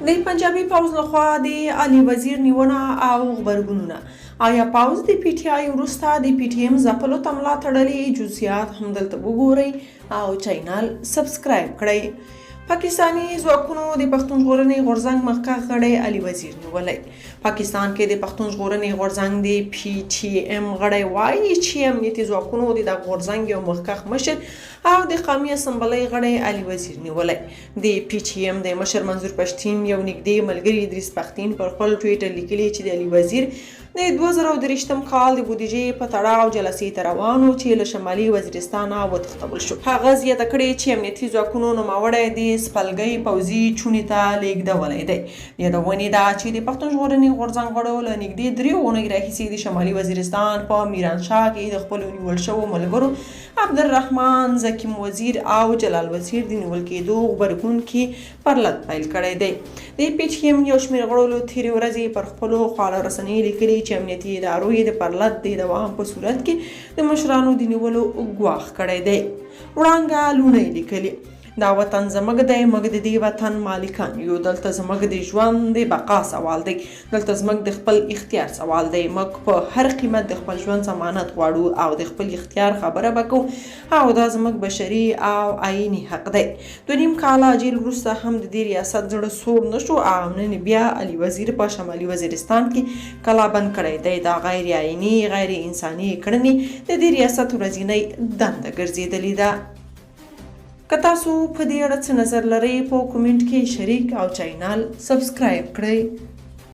د پنجابي پوځ لخوا د علي وزیر نیونه او غبرګونونه. آیا پوځ د پي ټي آی وروسته د پي ټي ایم ځپلو ته ملا تړلې؟ جزئیات هم دلته وګورئ او چینل سبسکرایب کړئ. پاکستاني ځواکونو د پښتون ژغورنې غورځنګ مخکښ غړی علي وزیر نیولی. پاکستان کې د پښتون ژغورنې غورځنګ د پي ټي ایم غړی وایي چې امنیتي ځواکونو د دغه غورځنګ یو مخکښ مشر او د قامي اسمبلۍ غړی علي وزیر نیولی. د پي ټي ایم د مشر منظور پښتین یو نږدې ملګري ادریس پښتین پر خپل ټویټر لیکلي چې د علي وزیر د 2023 کال د بودیجې په تړاو جلسې ته روان و چې له شمالي وزیرستانه وتښتول شو. هغه زیاته کړې چې امنیتي ځواکونو نوموړی د سپلګۍ پوځي چوڼې ته لېږدولی دی. د یادونې ده چې د پښتون ژغورنې غورځنګ غړو له نږدې دریو اونیو راهیسې د شمالي وزیرستان په میرانشاه کې د خپلو نیول شوو ملګرو عبدالرحمن، زکیم وزیر او جلال وزیر د نیول کېدو غبرګون کې پرلت پیل کړی دی. د پي ټي ایم یو شمېر غړو له تېرې ورځې پر خپلو خواله رسنیو لیکلي چې امنیتي ادارو یې د پرلت د دوام په صورت کې د مشرانو د نیولو ګواښ کړی دی. وړانګه لوڼی لیکلي، دا وطن زموږ دی، موږ د دې وطن مالکان یو، دلته زموږ د ژوند د بقا سوال دی، دلته زموږ د خپل اختیار سوال دی، موږ په هر قیمت د خپل ژوند ضمانت غواړو او د خپل اختیار خبره به کوو او دا زموږ بشري او آئیني حق دی. 2.5 کاله جیل وروسته هم د دې ریاست زړه سوړ نه شو او نن یې بیا علي وزیر په شمالي وزیرستان کې کلابند کړی دی. دا غیر آئیني، غیر انساني کړنې د دې ریاست ورځینۍ دنده ګرځېدلې ده. که تاسو په دې اړه څه نظر لرئ په کومنټ کې شریک او چینل سبسکرایب کړئ.